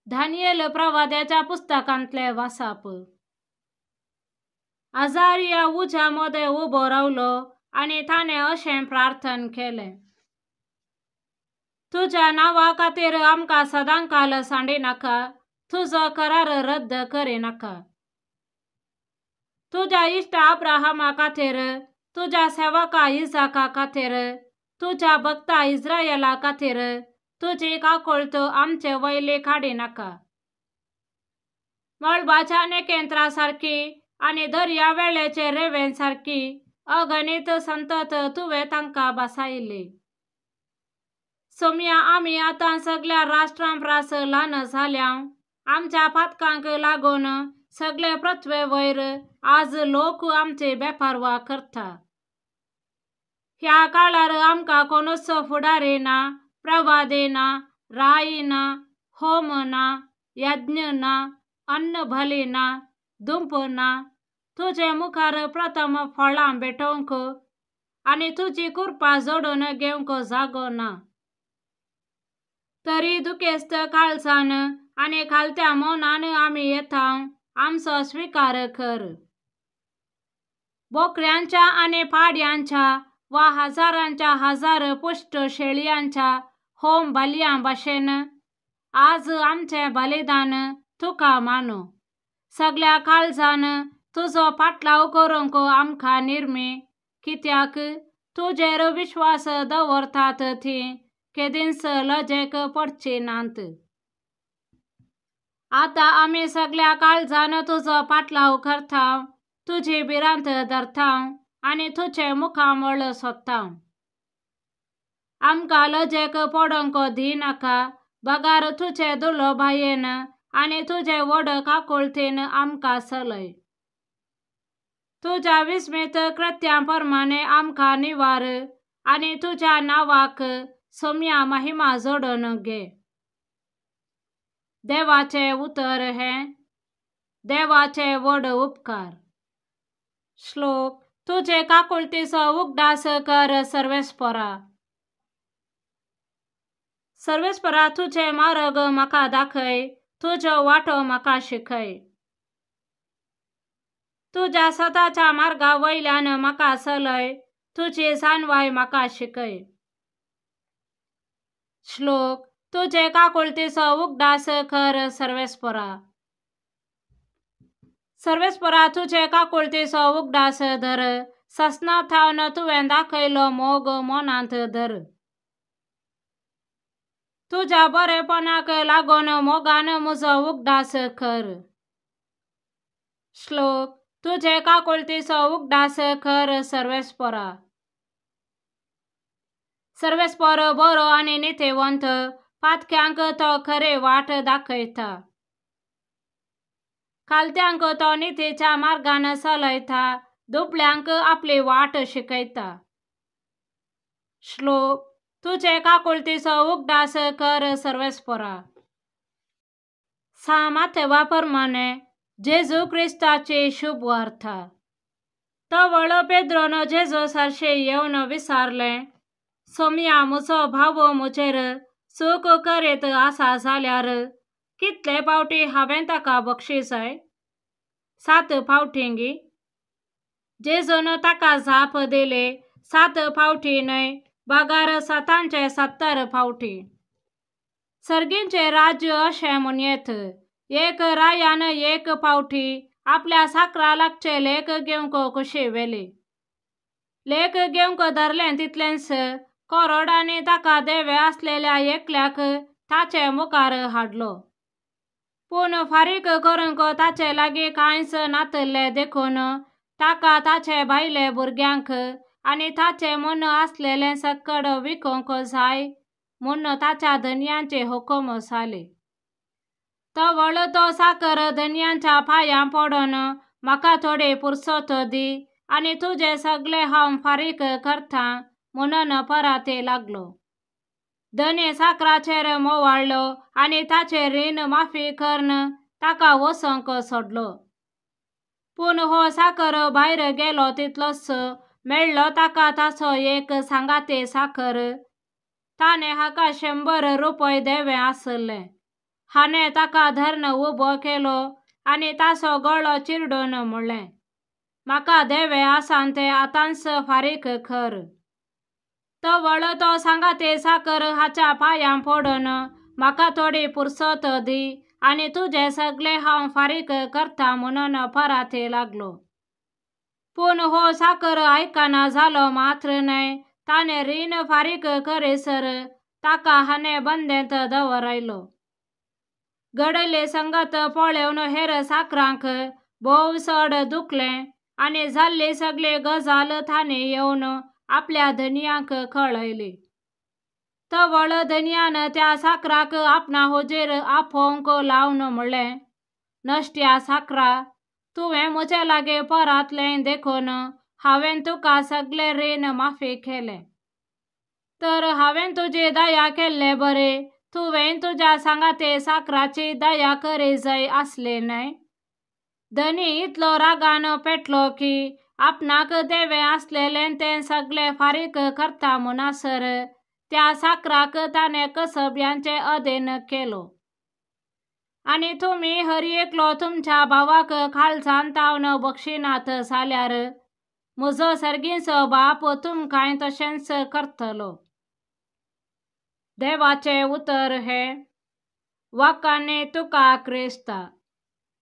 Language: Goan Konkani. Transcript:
दानियेल प्रवाद्याच्या पुस्तकांतले वासाप. आजारिया उज्या मदें उबो रावलो आनी ताणें अशें प्रार्थन केलें, तुज्या नांवा खातीर आमकां सदांकाल सांडिनाका, तुजो करार रद्द करिनाका. तुज्या इश्ट अब्राहमा खातीर, तुज्या सेवका इजाका खातीर, तुज्या भक्ता इस्रायला खातीर तुजी काकुळट आमचे वयली काडिनाका. मळबाच्या नेकेंत्रा सारकी आनी दर्या वेळेचे रेवें सारकी अगणीत संतत तुवें तांकां बसायली. सोम्या आमी आतां सगळ्या राष्ट्रां प्रास ल्हान जाल्या. आमच्या पातकांक लागून सगळे पृथ्वे वयर आज लोक आमची बेपारवा करता. ह्या काळार आमकां कोणूच फुडारी ना, प्रवादी ना, राय ना, होम ना, यज्ञ ना, अन्न बली ना, दुंप ना. तुजे मुखार प्रथम फळां भेटोवंक आनी तुजी कृपा जोडून घेवंक जागो ना. तरी दुखेस्त काळजान आनी खालत्या मनान आमी येता, आमचो स्विकार कर. बोकड्यांच्या आनी पाड्यांच्या वा हजारांच्या हजार पुश्ट शेळयांच्या होम बलयां भाशेन आज आमचें बलिदान तुका मानू. सगळ्या काळजान तुजो पाटलाव करूंक आमकां निर्मी, कित्याक तुजेर विश्वास दवरतात ती केदींच लजेक पडची नात. आतां आमी सगळ्या काळजान तुजो पाटलाव करता, तुजी भिरांत धरता आनी तुजें मुखामळ सोदता. आमकां लजेक पडोवंक दिनाका, बगार तुजे दुलोभायेन आनी तुजे व्हड काकुळटेन आमकां चलय. तुज्या विस्मीत कृत्यां प्रमाणे आमकां निवार आनी तुज्या नांवाक सोम्या महिमा जोडून घे. देवाचें उतर हें देवाचे व्हड उपकार. श्लोक. तुजे काकुळटीचो उगडास कर सर्वेस्परा. सर्वेस्परा तुजे मार्ग म्हाका दाखय, तुजो वाटो म्हाका शिकय. तुज्या सदाच्या मार्गा वयल्यान म्हाका चलय, तुजी जाणवाय म्हाका शिकय. श्लोक. तुजे काकुळटीचो उगडास कर सर्वेस्परा. सर्वेस्परा तुजे काकुळटीचो उगडास धर, ससना थावन तुवें दाखयलो मोग मनांत धर. तुज्या बरेपणाक लागून मोगान म्हजो उगडास कर. श्लोक. तुजे काकुळटीचो उगडास कर सर्वेस्परा. सर्वेस्पर बरो आनी नितीवंत, पातक्यांक तो खरी वाट दाखयता. खालत्यांक तो नितीच्या मार्गान चलयता, दुबळ्यांक आपली वाट शिकयता. श्लोक. तुजे काकुळटीचो उगडास कर सर्वेस्परा. सामाथेवा प्रमाणे जेजू क्रिस्ताची शुभवार्ता. तवळ पेद्रोन जेजू सरशी येवन विचारलें, सोम्या म्हजो भाव म्हजेर चूक करीत आसा जाल्यार कितले फावटी हांवें ताका बक्षी जाय? 7 फावटींगी? जेजून ताका जाप दिली, 7 फावटी न्हय, बगार 7 70 फावटी. सर्गींचें राज्य अशें म्हणयेत, एक रायान एक फावटी आपल्या साकरा लागचे लेख घेवंक कुशी व्हेली. लेख घेवंक धरलें तितलेंच करोडांनी ताका देवे आसलेल्या एकल्याक ताचे मुखार हाडलो. पूण फारीक करूंक ताचे लागीं कांयच नातल्लें देखून ताका ताचे भायले भुरग्यांक आनी ताचे मन आसलेलें सक्कड विकूंक जाय म्हूण ताच्या धनयांची हुकूम जाली. तवळ तो साकर धनयांच्या पांयां पडून म्हाका थोडी पुरसत दी आनी तुजें सगळें हांव फारीक करता म्हणून पराते लागलो. धनी साकराचेर मोवाळ्ळो आनी ताचें रीण माफी करून ताका वचोंक सोडलो. पूण हो साकर भायर गेलो तितलोच मेळ्ळो ताका ताचो एक सांगाती साकर. ताणें हाका 100 रुपये देवे आसले. हाणें ताका धरून उबो केलो आनी ताचो गळो चिरडून म्हणलें, म्हाका देवे आसा तें आतांच फारीक कर. तवळ तो सांगाती साकर हाच्या पांयां पडून म्हाका थोडी पुरसत दी आनी तुजें सगळें हांव फारीक करता म्हणून पराती लागलो. पूण हो साकर आयकना जालो मात्र न्हय, ताणें रीण फारीक करीसर ताका हाणें बंदेंत दवरायलो. घडिल्ली संगत पळोवन हेर साकरांक भोव चड दुखलें आनी जाल्ली सगळी गजाल तांणी येवन आपल्या धनयांक कळयली. तवळ धनयान त्या साकराक आपणा हुजीर आपोवंक लावन म्हणलें, नश्ट्या साकरा, तुवें म्हजे लागीं परातलें देखून हांवें तुका सगळें रीण माफी केलें. तर हांवें तुजी दया केल्ले बरें तुवें तुज्या सांगाती साकराची दया करी जाय आसली न्हय. धनी इतलो रागान पेटलो की आपणाक देवें आसलेलें तें सगळें फारीक करता म्हणसर त्या साकराक ताणें कसब्यांचे अधीन केलो. आनी तुमी हर एकलो तुमच्या भावाक काळजान तावन बक्षिनात जाल्यार म्हजो सर्गीचो बाप तुमकांय तशेंच करतलो. देवाचें उतर हें. वाखाणे तुका क्रिस्ता.